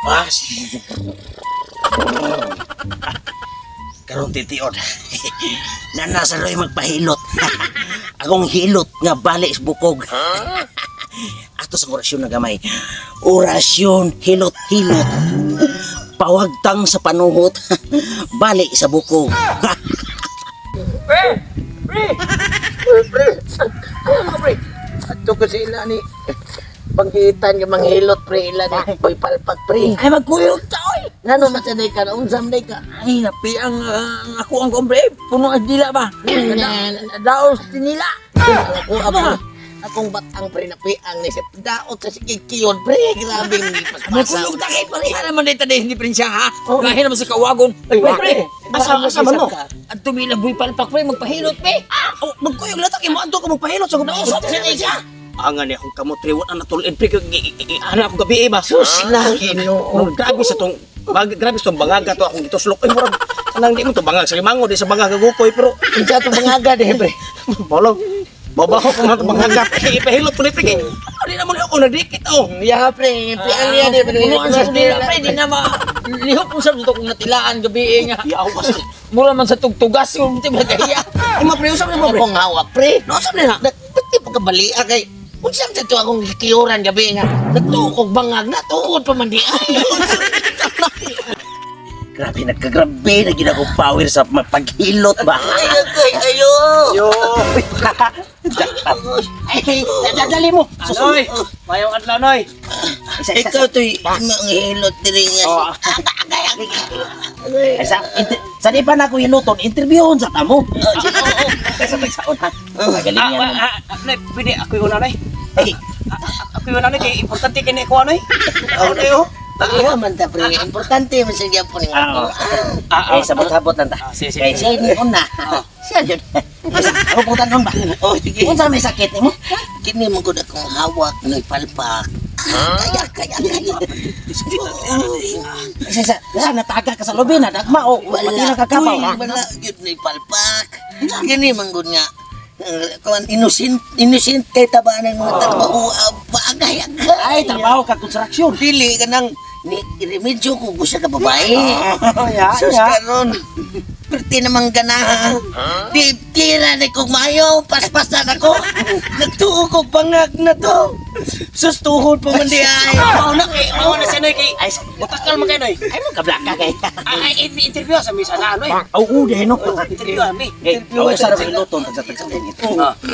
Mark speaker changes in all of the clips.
Speaker 1: Ah, karon titiod. Nana sa Roy magpahilot. Akong hilot nga balik sa bukog. Ato sa orasyon na gamay. Orasyon, hilot, hilot. Pawagtang sa panuhot. Balik sa bukog.
Speaker 2: Pre! Pre! Pre! Pre! Ano, pre? Ato ko sila ni panggitan nga manghilot, pre, ila ni Boy Palpak, pre.
Speaker 3: Ay, magkuyog ta, oy!
Speaker 2: Ngano man sa ka na unsam day ka?
Speaker 3: Ay, napi ang ako ang kombre. Puno ang dila ba? Daos tinila.
Speaker 2: Ako ako akong batang, pre, napi ang ni sa daot sa sige kiyon, pre, grabe ni paspasa.
Speaker 3: Magkuyog ta kay pareha naman dito din ni Prinsya, ha? Lahi naman sa kawagon.
Speaker 2: Ay,
Speaker 3: Ay, pre!
Speaker 1: Asa asa man mo?
Speaker 3: At tumila Boy Palpak, pre, magpahilot, pre.
Speaker 1: Oh, magkuyog lang ta kay mo adto ka magpahilot sa
Speaker 3: Nausap sa siya.
Speaker 1: Angan ni akong kamot, pre, wala na tulin, pre, ana akong gabi eh ba.
Speaker 2: Sus na Ginoo.
Speaker 1: Grabe sa tong grabe sa tong bangaga to akong gituslok. Ay, murag kanang di mo to bangag sa limango, di sa bangag gukoy, pero
Speaker 2: Unsa to bangaga di, pre?
Speaker 1: Bolong. Babaho ko man to bangaga. Ipahilot ko ni pre. Di naman ako nadikit oh.
Speaker 2: Ya, pre, pre, ang niya di, pre.
Speaker 3: Puno ang sa dila, pre. Di na ma... Lihok mo sa gusto kong natilaan gabi eh nga.
Speaker 1: Yaw kasi.
Speaker 3: Mura man sa tugtugas yung di ba kaya?
Speaker 1: Ay, ma pre, usap ni mo, pre.
Speaker 2: Akong hawak, pre.
Speaker 1: Usap ni na.
Speaker 2: Pati pagkabalia kay unsa man to akong gikiyuran gabi nga nagtukog bangag na tukod pa man di ay.
Speaker 1: Grabe, nagkagrabe na gid ako power sa paghilot ba.
Speaker 2: Ay, ay, ayo.
Speaker 1: Yo. Ay, dadali mo.
Speaker 4: Anoy, mayong adlaw, Noy.
Speaker 1: Isa, isa,
Speaker 2: Ikaw to'y manghilot diri nga.
Speaker 4: Oh.
Speaker 1: Ay, sa di pa na ako hiluton, interviewon sa tamo. Kaysa tagsaon ha. Magaling
Speaker 4: Ah,
Speaker 1: yan.
Speaker 4: ah, ah, Noy, pwede ako yung una, Noy.
Speaker 1: Ay,
Speaker 4: Ako yung una, Noy, kay importante kini ko, Noy. Ako kayo.
Speaker 2: Pareha man ta, pre. Importante man sa gyapon nga ako.
Speaker 4: Ah,
Speaker 1: eh, sabot-sabot lang ta.
Speaker 4: Ah, sige, sige.
Speaker 1: Kay siya ni una. Siya yun. Ako pong tanong ba?
Speaker 2: Oh, sige.
Speaker 1: Unsa may sakit nimo?
Speaker 2: Kini man gud akong hawak ng palpak. Kaya, kaya, kaya.
Speaker 1: Isa, isa, isa, nataga ka sa lubi na, dagma o pati na kakapaw.
Speaker 2: Uy, wala gyud ni palpak. Kini man gud nga kuan innocent innocent kay tabaan ng mga trabaho bagay.
Speaker 1: Ay, trabaho ka construction.
Speaker 2: Dili ka nang ni remedyo ko gusto ka babae.
Speaker 1: Ya,
Speaker 2: Sus
Speaker 1: ya.
Speaker 2: karon. Perti namang ganahan. Di tira ni kong mayo, paspasan ako. Nagtuo ko bangag na to. Sus tuhod pa man di ay.
Speaker 4: Mao na kay, mao na siya, Noy, kay
Speaker 1: Ay,
Speaker 4: mutakal man kay, Noy.
Speaker 1: ay mo kablaka kay.
Speaker 4: Ah, ay, interview sa misa na, Noy.
Speaker 1: Oo, dahil no.
Speaker 4: Interview ami.
Speaker 1: Eh, oh, sa rin luton, tagsa tagsa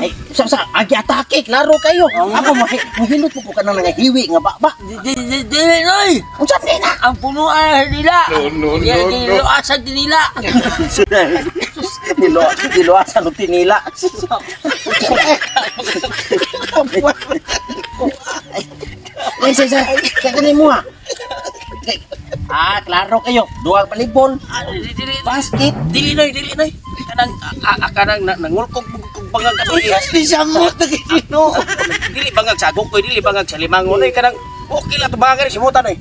Speaker 1: Ay, sa agi atake, klaro kayo. Ako mahilot po ko kanang nangahiwi nga baba.
Speaker 3: Di, di, di, Noy!
Speaker 1: Unsa ni na?
Speaker 3: Ang punuan nila!
Speaker 5: No, no, no, no.
Speaker 3: Niluasan din nila!
Speaker 1: Nilo, niloasan og tinila. Ay, sa sa kaya mo ha. Ah, klaro kayo. Dual palibol, basket.
Speaker 4: Dili, Noy, dili, Noy. Kanang kanang nangulkog kog bangag ato.
Speaker 2: Uy, di samot na Ginoo.
Speaker 4: Dili bangag sa gukoy, dili bangag sa limango, Noy. Kanang okay lang to bangag ni simutan, Noy.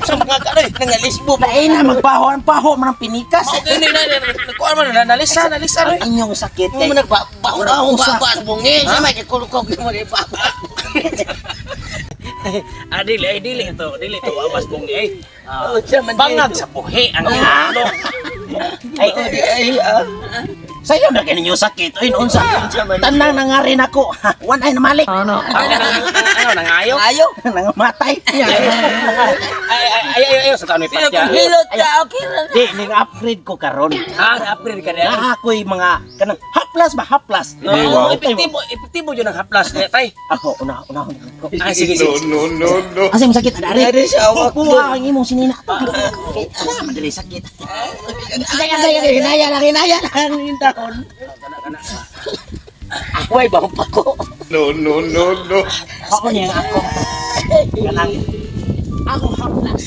Speaker 4: Sa bangag ka, Noy.
Speaker 2: Nangalisbo pa.
Speaker 1: Lain na magbaho ang paho man ang pinikas.
Speaker 4: Okay, Noy, Noy, Noy, nagkuan man na nalisa, nalisa, Noy.
Speaker 1: Ang inyong sakit
Speaker 2: Mo
Speaker 1: kay
Speaker 2: man nagbaho ba bungi. Sa may kikulkog mo ni ba.
Speaker 4: Ah, dili, ay, dili to, abas bong ay.
Speaker 2: Oh, siya man
Speaker 4: Bangag sa buhi ang ano.
Speaker 1: Ay,
Speaker 2: ay, ah.
Speaker 1: sayo na kay ninyo sakit. Uy, unsa? Tanang nangarin ako. Wan ay namalik.
Speaker 3: Ano?
Speaker 4: Ano, nangayo?
Speaker 3: Ayo!
Speaker 1: Nangamatay.
Speaker 4: Ay, ay, ay, ay, ay, sa taon ni Patya.
Speaker 3: Hilot ka! Okay ra!
Speaker 1: Di ning upgrade ko karon.
Speaker 4: Ah, upgrade ka na.
Speaker 1: Na ako'y mga kanang haplas ba haplas.
Speaker 4: Oo, epektibo, epektibo yun ang haplas niya, tay.
Speaker 1: Ako una una ko.
Speaker 4: Ah, sige,
Speaker 5: No,
Speaker 4: sige.
Speaker 5: no, no, no.
Speaker 1: Asa imong sakit adari?
Speaker 2: Ari sa awak.
Speaker 1: Kuha ang imong sinina. Wala man dili sakit.
Speaker 2: Ay, ay, ay, hinaya lang, hinaya lang yung taon. Way, baho pa ko.
Speaker 5: No, no, no, no.
Speaker 1: Ako niya ang ako. Kanang ako haplas.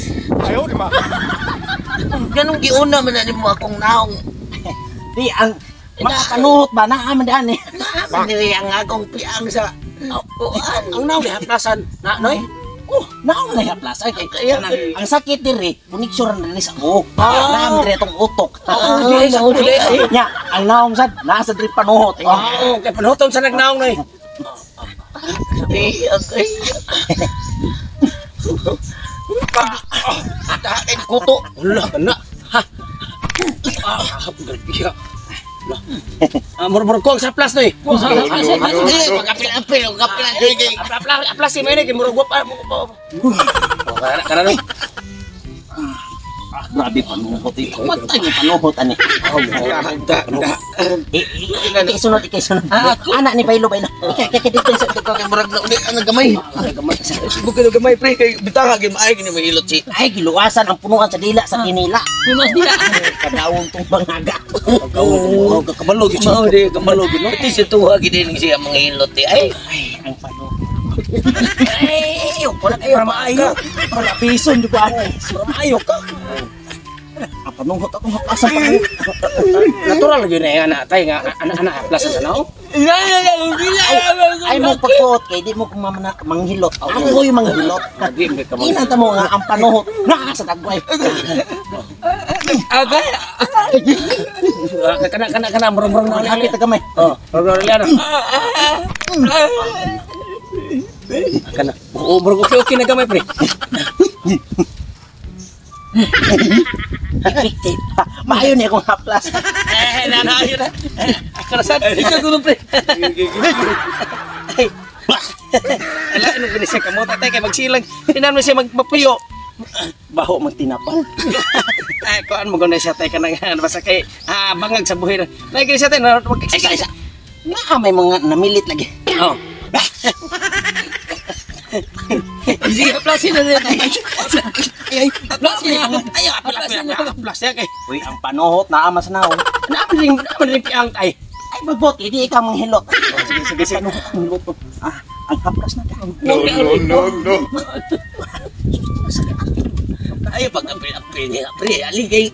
Speaker 2: Ganong giuna man na nimo akong naong.
Speaker 1: Di ang mga panuhot ba naa man daan eh.
Speaker 2: Naaman diri ang akong piang sa uan.
Speaker 4: Ang naong ni haplasan, na, Noy?
Speaker 1: Oh, naong na haplas. Ay, kay kanang ang sakit diri, koneksyon na diri sa buhok. Naa man diri atong utok.
Speaker 4: Dili, sa dili.
Speaker 1: Nya, ang naong sad naa sa diri panuhot.
Speaker 4: Oo, kay panuton sa nagnaong, Noy.
Speaker 2: Ay, ay. Tahakin kuto.
Speaker 4: Wala kana. Ha. Ah, grabe. Ah, murmur ko ang saplas no eh.
Speaker 5: No, no, no,
Speaker 2: Dili,
Speaker 5: no.
Speaker 2: pag-apil-apil, apil kay
Speaker 4: Aplas aplas si Mene kay murag wa pa. Kana kana no.
Speaker 1: Ah, grabe panuhot. Eh. Matay mo panuhot ani.
Speaker 2: Da, da.
Speaker 1: Eh, ikay sunod, ikay sunod. Anak ni Baylo, Baylo. Ikay, ikay, dito sa
Speaker 2: Ito kay murag na uli ang gamay.
Speaker 1: gamay.
Speaker 2: Bukod og gamay pre kay bitanga gyud maay gini mahilot si.
Speaker 1: Ay, giluwasan ang punuan sa dila sa tinila.
Speaker 3: Puno sa dila.
Speaker 1: Kadawong tong bangaga.
Speaker 4: Oh, kabalo gyud
Speaker 2: Mao di kabalo gyud no. Ito si tuwa gid ning siya manghilot eh. Ay,
Speaker 1: Ay, ang panuhot. Ay, wala kayo.
Speaker 4: Para maayo.
Speaker 1: Wala pison, di ba?
Speaker 4: Para maayo ka.
Speaker 1: Ang panuhot akong hakasan pa kayo.
Speaker 4: Natural gyud na ana tay nga ana ana aplas sa nao.
Speaker 1: Ay mo pagkuot kay di mo kumamana manghilot. Ako yung manghilot.
Speaker 4: Di mo ka
Speaker 1: Inanta mo nga ang panuhot na sa dagway.
Speaker 3: Agay.
Speaker 4: Kana kana kana murmur na
Speaker 1: Hapit
Speaker 4: ulit.
Speaker 1: ta gamay.
Speaker 4: Oh, murmur ulit ano. Kana. Oo, murag okay okay na gamay pre.
Speaker 1: Effective. Maayo ni akong haplas.
Speaker 4: Eh, na na ayo na. Ako na sad.
Speaker 3: Ikaw kuno pre.
Speaker 4: Ay. Ala ano gani siya kamot tay kay magsilang. Tinan mo siya magpapuyo.
Speaker 1: Baho man tinapal.
Speaker 4: Ay, kuan mo gani siya tay kanang ano basta kay ah bangag sa buhi. Nay gani siya tay na mag
Speaker 1: Isa isa. Naa may mga namilit lagi.
Speaker 4: Oh.
Speaker 3: Sige, aplasin na niya.
Speaker 1: Ay, ay.
Speaker 3: Aplasin na.
Speaker 4: Ay, aplas aplas siya kay.
Speaker 1: Uy, ang panuhot naa mas naon.
Speaker 4: Naaman rin piang tay.
Speaker 1: Ay magbot, hindi ikaw manghilot.
Speaker 4: Sige sige sige.
Speaker 1: Panuhot ang hilot. Ah, ang haplas na daw.
Speaker 5: No, no, no, no.
Speaker 2: ay pag-apil-apil niya pre. Ali kay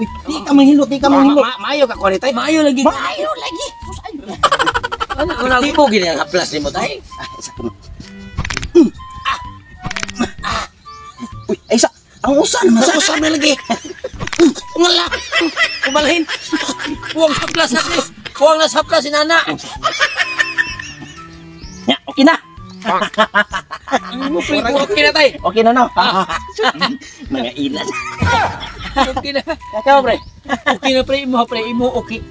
Speaker 1: Uy, di ka manghilot, di ka manghilot.
Speaker 4: Maayo ka kuan tay.
Speaker 3: Maayo lagi.
Speaker 1: Maayo lagi. Sus, ay.
Speaker 3: Ano wala
Speaker 2: di mo gini ang haplas nimo tay.
Speaker 1: Ah, isa ko. Ah. Ah. Uy, ay isa. Ang usan, masa
Speaker 4: Usan na lagi. Ngala. Kumalhin.
Speaker 3: Huwag sa plas na pre. Huwag na sa plas si nana.
Speaker 1: Ya, okay na.
Speaker 3: Ano mo pre?
Speaker 4: Murag okay na tay.
Speaker 1: Okay na no. Mga ilan.
Speaker 3: Okay na.
Speaker 4: Kakaw pre.
Speaker 3: Okay na pre imo pre imo okay.